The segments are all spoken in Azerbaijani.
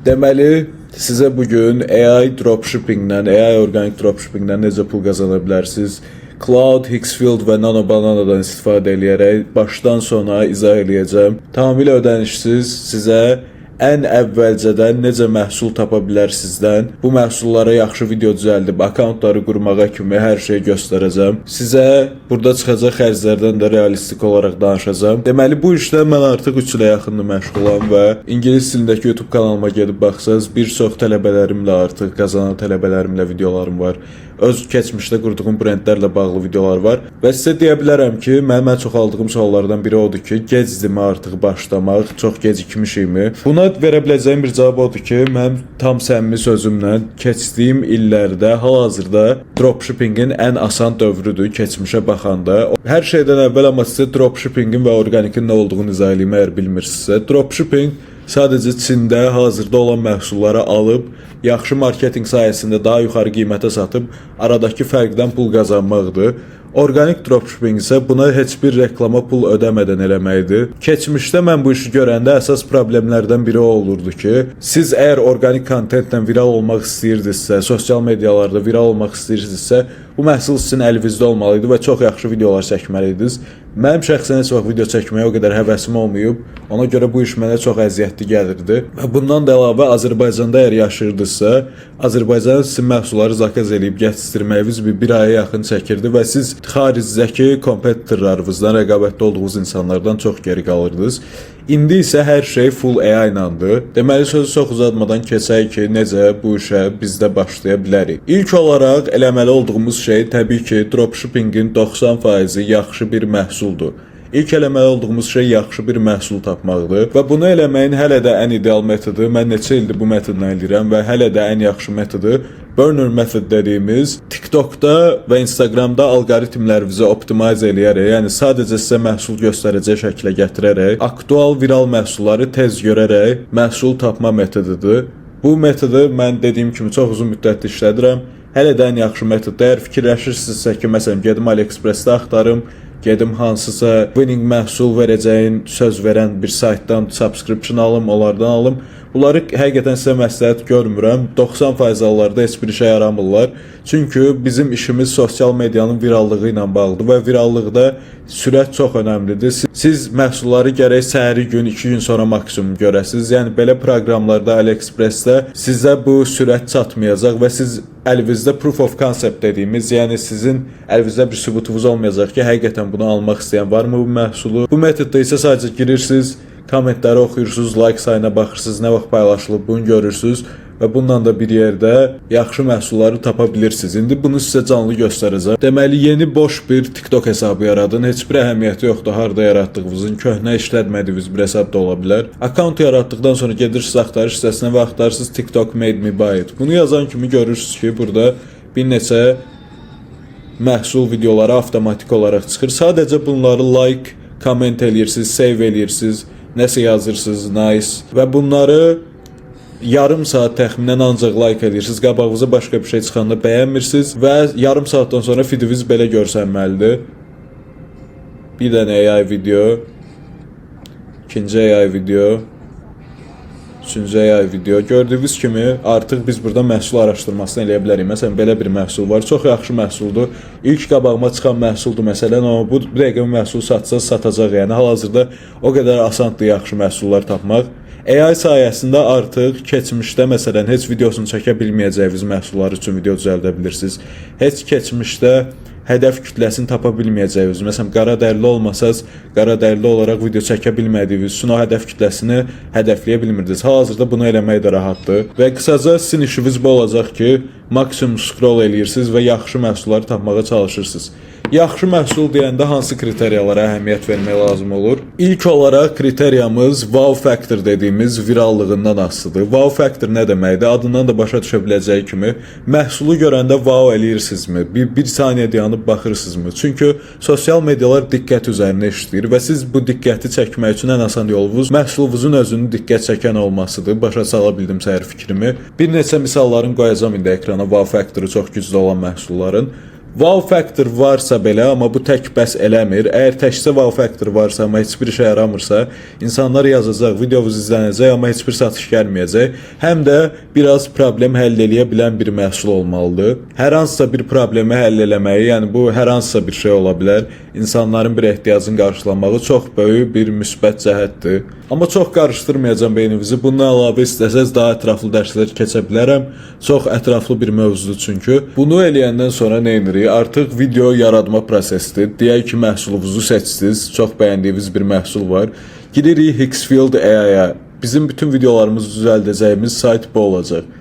Deməli, sizə bu gün AI dropshippingdən, AI organic dropshippingdən necə pul qazana bilərsiniz? Claude, Higgsfield və Nano Bananadan istifadə eləyərək başdan sona izah eləyəcəm. Tamamilə ödənişsiz sizə ən əvvəlcədən necə məhsul tapa bilərsinizdən, bu məhsullara yaxşı video düzəldib akkauntları qurmağa kimi hər şeyi göstərəcəm. Sizə burada çıxacaq xərclərdən də realistik olaraq danışacağam. Deməli, bu işlə mən artıq 3 ilə yaxındır məşğulam və ingilis dilindəki YouTube kanalıma gedib baxsanız, bir çox tələbələrimlə, artıq qazanan tələbələrimlə videolarım var. Öz keçmişdə qurduğum brendlərlə bağlı videolar var və sizə deyə bilərəm ki, mənim ən çox aldığım suallardan biri odur ki, gecdirmi artıq başlamaq, çox gecikmişikmi? Buna verə biləcəyim bir cavab odur ki, mənim tam səmimi sözümlə, keçdiyim illərdə hal-hazırda dropshippingin ən asan dövrüdür keçmişə baxanda. Hər şeydən əvvəl amma sizə dropshippingin və orqanikin nə olduğunu izah eləyim, əgər bilmirsinizsə. Dropshipping sadəcə Çində hazırda olan məhsulları alıb yaxşı marketinq sayəsində daha yuxarı qiymətə satıb aradakı fərqdən pul qazanmaqdır. Orqanik dropshipping isə buna heç bir reklama pul ödəmədən eləməkdir. Keçmişdə mən bu işi görəndə əsas problemlərdən biri o olurdu ki, siz əgər orqanik kontentlə viral olmaq istəyirdinizsə, sosial medialarda viral olmaq istəyirsinizsə, bu məhsul sizin əlinizdə olmalı idi və çox yaxşı videolar çəkməli idiniz. Mənim şəxsən heç vaxt video çəkməyə o qədər həvəsim olmayıb. Ona görə bu iş mənə çox əziyyətli gəlirdi. Və bundan da əlavə, Azərbaycanda əgər yaşayırdınızsa, Azərbaycana sizin məhsulları zakaz eləyib gətirməyiniz bir aya yaxın çəkirdi və siz xaricdəki kompetitorlarınızdan, rəqabətdə olduğunuz insanlardan çox geri qalırdınız. İndi isə hər şey full AI iləndir. Deməli, sözü çox uzatmadan keçək ki, necə bu işə biz də başlaya bilərik. İlk olaraq eləməli olduğumuz şey təbii ki, dropshippingin 90%-i yaxşı bir məhsuldur. İlk eləməli olduğumuz şey yaxşı bir məhsul tapmaqdır və bunu eləməyin hələ də ən ideal metodu, mən neçə ildir bu metodla eləyirəm və hələ də ən yaxşı metodu burner method dediyimiz TikTokda və Instagramda alqoritmlərinizi optimize eləyərək, yəni sadəcə sizə məhsul göstərəcək şəklə gətirərək, aktual viral məhsulları tez görərək məhsul tapma metodudur. Bu metodu mən dediyim kimi çox uzun müddətdir işlədirəm. Hələ də ən yaxşı metoddur. Əgər fikirləşirsinizsə ki, məsələn, gedim AliExpress-də axtarım, gedim hansısa winning məhsul verəcəyin söz verən bir saytdan subscription alım, onlardan alım. Bunları həqiqətən sizə məsləhət görmürəm. 90% hallarda heç bir işə yaramırlar. Çünki bizim işimiz sosial medianın virallığı ilə bağlıdır və virallıqda sürət çox önəmlidir. Siz məhsulları gərək səhəri gün, 2 gün sonra maksimum görəsiniz. Yəni belə proqramlarda, AliExpress-də sizə bu sürət çatmayacaq və siz əlinizdə proof of concept dediyimiz, yəni sizin əlinizdə bir sübutunuz olmayacaq ki, həqiqətən bunu almaq istəyən varmı bu məhsulu. Bu metodda isə sadəcə girirsiniz, kommentləri oxuyursunuz, like sayına baxırsınız, nə vaxt paylaşılıb bunu görürsünüz və bununla da bir yerdə yaxşı məhsulları tapa bilirsiniz. İndi bunu sizə canlı göstərəcəm. Deməli, yeni boş bir TikTok hesabı yaradın. Heç bir əhəmiyyəti yoxdur harda yaratdığınızın. Köhnə, işlətmədiyiniz bir hesab da ola bilər. Akkaunt yaratdıqdan sonra gedirsiniz axtarış hissəsinə və axtarırsınız "TikTok made me buy it". Bunu yazan kimi görürsünüz ki, burada bir neçə məhsul videoları avtomatik olaraq çıxır. Sadəcə bunları like, comment eləyirsiniz, save eləyirsiniz, nəsə yazırsınız, nice, və bunları yarım saat təxminən ancaq like edirsiniz. Qabağınıza başqa bir şey çıxanda bəyənmirsiniz və yarım saatdan sonra feediniz belə görsənməlidir. Bir dənə AI video, ikinci AI video, üçüncü AI video. Gördüyünüz kimi artıq biz burada məhsul araşdırmasını eləyə bilərik. Məsələn, belə bir məhsul var. Çox yaxşı məhsuldur. İlk qabağıma çıxan məhsuldur məsələn, amma bu dəqiqə bu məhsul satsa satacaq. Yəni hal-hazırda o qədər asandır yaxşı məhsullar tapmaq. AI sayəsində artıq keçmişdə məsələn heç videosunu çəkə bilməyəcəyiniz məhsullar üçün video düzəldə bilirsiniz. Heç keçmişdə hədəf kütləsini tapa bilməyəcəyiniz, məsələn, qara dərili olmasaz, qara dərili olaraq video çəkə bilmədiyiniz üçün o hədəf kütləsini hədəfləyə bilmirdiniz. Hal-hazırda bunu eləmək də rahatdır. Və qısaca sizin işiniz bu olacaq ki, maksimum scroll eləyirsiniz və yaxşı məhsulları tapmağa çalışırsınız. Yaxşı məhsul deyəndə hansı kriteriyalara əhəmiyyət vermək lazım olur? İlk olaraq kriteriyamız wow factor dediyimiz virallığından asılıdır. Wow factor nə deməkdir? Adından da başa düşə biləcəyi kimi, məhsulu görəndə wow eləyirsinizmi? Bir saniyə dayanıb baxırsınızmı? Çünki sosial medialar diqqət üzərinə işləyir və siz bu diqqəti çəkmək üçün ən asan yolunuz məhsulunuzun özünün diqqət çəkən olmasıdır. Başa sala bildimsə əgər fikrimi. Bir neçə misalların qoyacağam indi ekrana, wow factoru çox güclü olan məhsulların. Wow factor varsa belə, amma bu tək bəs eləmir. Əgər təkcə wow factor varsa, amma heç bir işə yaramırsa, insanlar yazacaq, videonuz izlənəcək, amma heç bir satış gəlməyəcək. Həm də biraz problem həll eləyə bilən bir məhsul olmalıdır. Hər hansısa bir problemi həll eləməyi, yəni bu hər hansısa bir şey ola bilər. İnsanların bir ehtiyacını qarşılamağı çox böyük bir müsbət cəhətdir. Amma çox qarışdırmayacağam beyninizi. Bundan əlavə istəsəz daha ətraflı dərslər keçə bilərəm. Çox ətraflı bir mövzudur çünki. Bunu eləyəndən sonra nə edirik? Artıq video yaratma prosesidir. Deyək ki, məhsulunuzu seçdiniz. Çox bəyəndiyiniz bir məhsul var. Giririk Higgsfield AI-ya. Bizim bütün videolarımızı düzəldəcəyimiz sayt bu olacaq.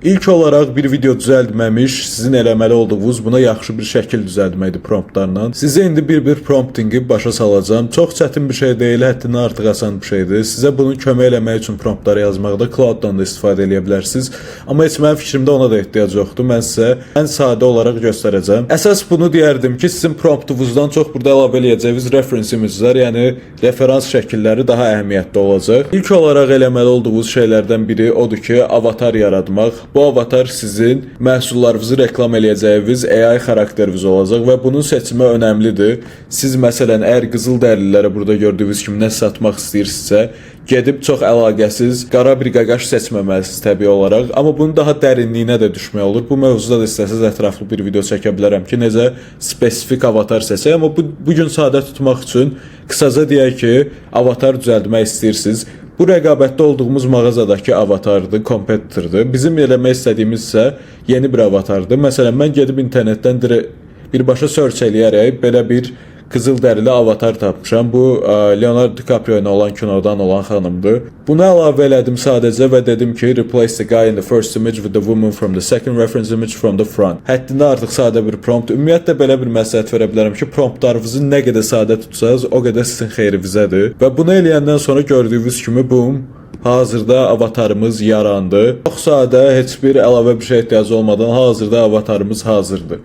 İlk olaraq bir video düzəltməmiş, sizin eləməli olduğunuz buna yaxşı bir şəkil düzəltməkdir promptlarla. Sizə indi bir-bir promptinqi başa salacağam. Çox çətin bir şey deyil, həddindən artıq asan bir şeydir. Sizə bunu kömək eləmək üçün promptları yazmaqda Claude-dan da istifadə eləyə bilərsiniz. Amma heç mənim fikrimdə ona da ehtiyac yoxdur. Mən sizə ən sadə olaraq göstərəcəm. Əsas bunu deyərdim ki, sizin promptunuzdan çox burada əlavə eləyəcəyiniz reference image'lər, yəni referans şəkilləri daha əhəmiyyətli olacaq. İlk olaraq eləməli olduğunuz şeylərdən biri odur ki, avatar yaratmaq. Bu avatar sizin məhsullarınızı reklam eləyəcəyiniz AI xarakteriniz olacaq və bunun seçimi önəmlidir. Siz məsələn, əgər qızıl dərililərə burada gördüyünüz kimi nə satmaq istəyirsinizsə, gedib çox əlaqəsiz qara bir qaqaş seçməməlisiniz təbii olaraq. Amma bunun daha dərinliyinə də düşmək olur. Bu mövzuda da istəsəz ətraflı bir video çəkə bilərəm ki, necə spesifik avatar seçək. Amma bu gün sadə tutmaq üçün qısaca deyək ki, avatar düzəltmək istəyirsiniz. Bu rəqabətdə olduğumuz mağazadakı avatardır, competitor'dır. Bizim eləmək istədiyimiz isə yeni bir avatardır. Məsələn, mən gedib internetdən direkt birbaşa search eləyərək belə bir qızıl dərili avatar tapmışam. Bu Leonardo DiCaprio ilə olan kinodan olan xanımdır. Bunu əlavə elədim sadəcə və dedim ki, replace the guy in the first image with the woman from the second reference image from the front. Həddindən artıq sadə bir prompt. Ümumiyyətlə belə bir məsləhət verə bilərəm ki, promptlarınızı nə qədər sadə tutsanız, o qədər sizin xeyrinizədir. Və bunu eləyəndən sonra gördüyünüz kimi, boom, hazırda avatarımız yarandı. Çox sadə, heç bir əlavə bir şey ehtiyacı olmadan hazırda avatarımız hazırdır.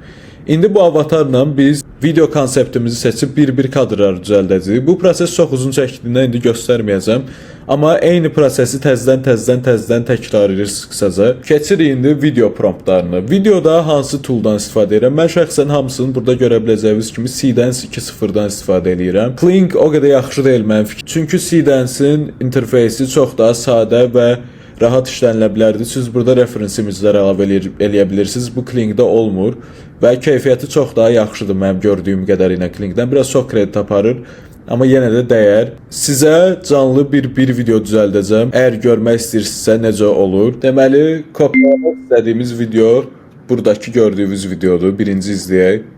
İndi bu avatarla biz video konseptimizi seçib bir-bir kadrları düzəldəcəyik. Bu proses çox uzun çəkdiyindən indi göstərməyəcəm. Amma eyni prosesi təzədən, təzədən, təzədən təkrar edirsiniz qısaca. Keçirik indi video promptlarını. Videoda hansı tooldan istifadə edirəm? Mən şəxsən hamısını burada görə biləcəyiniz kimi Seedance 2.0-dan istifadə edirəm. Kling o qədər yaxşı deyil mənim fikrim. Çünki Seedance-in interfeysi çox daha sadə və rahat işlənilə bilərdi. Siz burada reference image'lər əlavə eləyə bilirsiniz. Bu Klingdə olmur və keyfiyyəti çox daha yaxşıdır mənim gördüyüm qədərilə Klingdən. Biraz çox kredit aparır. Amma yenə də dəyər. Sizə canlı bir video düzəldəcəm. Əgər görmək istəyirsinizsə necə olur. Deməli, kopyalamaq istədiyimiz video buradakı gördüyünüz videodur. Birinci izləyək.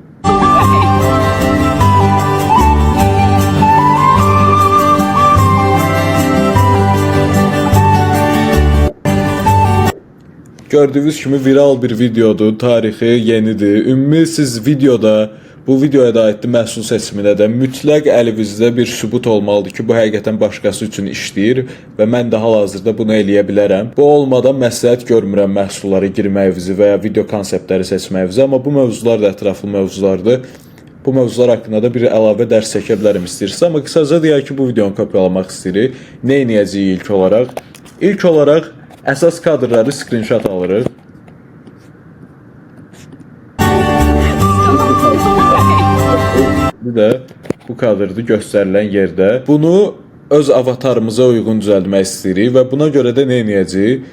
Gördüyünüz kimi viral bir videodur, tarixi yenidir. Ümumi siz videoda bu videoya da aiddir məhsul seçimində də mütləq əlinizdə bir sübut olmalıdır ki, bu həqiqətən başqası üçün işləyir və mən də hal-hazırda bunu eləyə bilərəm. Bu olmadan məsləhət görmürəm məhsullara girməyinizi və ya video konseptləri seçməyinizi, amma bu mövzular da ətraflı mövzulardır. Bu mövzular haqqında da bir əlavə dərs çəkə bilərəm istəyirsə, amma qısaca deyək ki, bu videonu kopyalamaq istəyirik. Nə edəcəyik ilk olaraq? İlk olaraq əsas kadrları screenshot alırıq. Bir də bu kadrdır göstərilən yerdə. Bunu öz avatarımıza uyğun düzəltmək istəyirik və buna görə də nə edəcəyik?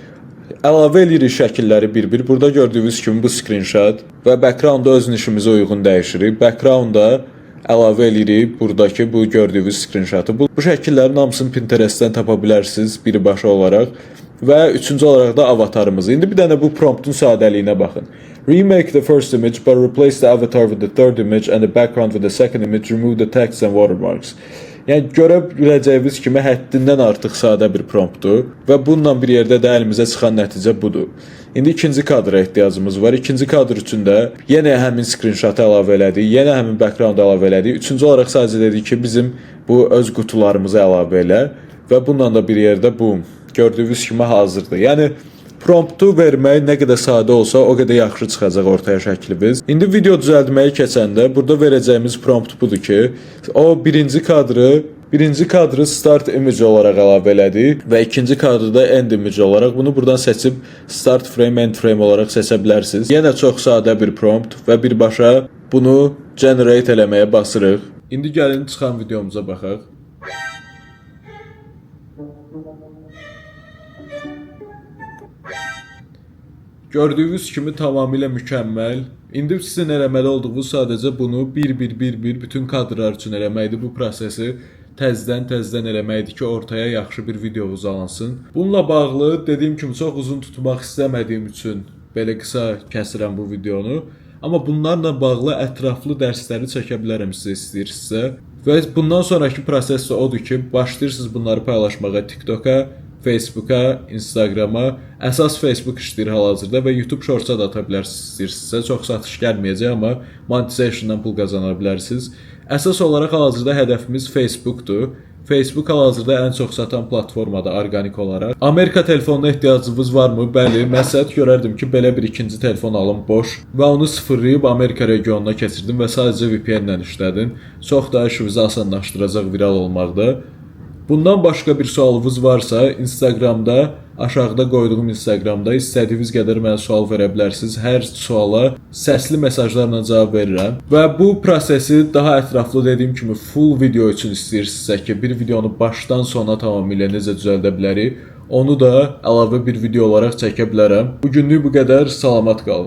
Əlavə eləyirik şəkilləri bir-bir. Burada gördüyünüz kimi bu screenshot və background-da öz nişimizə uyğun dəyişirik. Background-da əlavə eləyirik buradakı bu gördüyünüz screenshotı. Bu şəkillərin hamısını Pinterest-dən tapa bilərsiniz birbaşa olaraq. Və üçüncü olaraq da avatarımızı. İndi bir dənə bu promptun sadəliyinə baxın. Remake the first image but replace the avatar with the third image and the background with the second image. Remove the text and watermarks. Yəni görə biləcəyiniz kimi həddindən artıq sadə bir promptdur və bununla bir yerdə də əlimizə çıxan nəticə budur. İndi ikinci kadra ehtiyacımız var. İkinci kadr üçün də yenə həmin screenshot əlavə elədik, yenə həmin background əlavə elədik. Üçüncü olaraq sadəcə dedik ki, bizim bu öz qutularımızı əlavə elə və bununla da bir yerdə boom, gördüyünüz kimi hazırdır. Yəni promptu vermək nə qədər sadə olsa, o qədər yaxşı çıxacaq ortaya şəklimiz. İndi video düzəltməyə keçəndə burada verəcəyimiz prompt budur ki, o birinci kadrı start image olaraq əlavə elədik və ikinci kadrı da end image olaraq, bunu buradan seçib start frame, end frame olaraq seçə bilərsiniz. Yenə çox sadə bir prompt və birbaşa Bunu generate eləməyə basırıq. İndi gəlin çıxan videomuza baxaq. Gördüyünüz kimi tamamilə mükəmməl. İndi sizin eləməli olduğunuz sadəcə bunu bir-bir bütün kadrlar üçün eləməkdir. Bu prosesi təzədən eləməkdir ki, ortaya yaxşı bir videonuz alınsın. Bununla bağlı dediyim kimi çox uzun tutmaq istəmədiyim üçün belə qısa kəsirəm bu videonu. Amma bunlarla bağlı ətraflı dərsləri çəkə bilərəm sizə istəyirsinizsə. Və bundan sonrakı proses də odur ki, başlayırsınız bunları paylaşmağa TikToka, Facebooka, Instagrama. Əsas Facebook işləyir hal-hazırda və YouTube Shorts-a da ata bilərsiniz istəyirsinizsə. Çox satış gəlməyəcək, amma monetization-dan pul qazana bilərsiniz. Əsas olaraq hal-hazırda hədəfimiz Facebookdur. Facebook hal-hazırda ən çox satan platformadır orqanik olaraq. Amerika telefonuna ehtiyacınız varmı? Bəli, məsləhət görərdim ki, belə bir ikinci telefon alın boş və onu sıfırlayıb Amerika regionuna keçirdin və sadəcə VPN ilə işlədin. Çox daha işinizi asanlaşdıracaq viral olmaqda. Bundan başqa bir sualınız varsa Instagramda aşağıda qoyduğum Instagramda istədiyiniz qədər mənə sual verə bilərsiniz. Hər suala səsli mesajlarla cavab verirəm. Və bu prosesi daha ətraflı dediyim kimi full video üçün istəyirsinizsə ki, bir videonu başdan sona tamamilə necə düzəldə bilərik, onu da əlavə bir video olaraq çəkə bilərəm. Bu günlük bu qədər. Salamat qalın.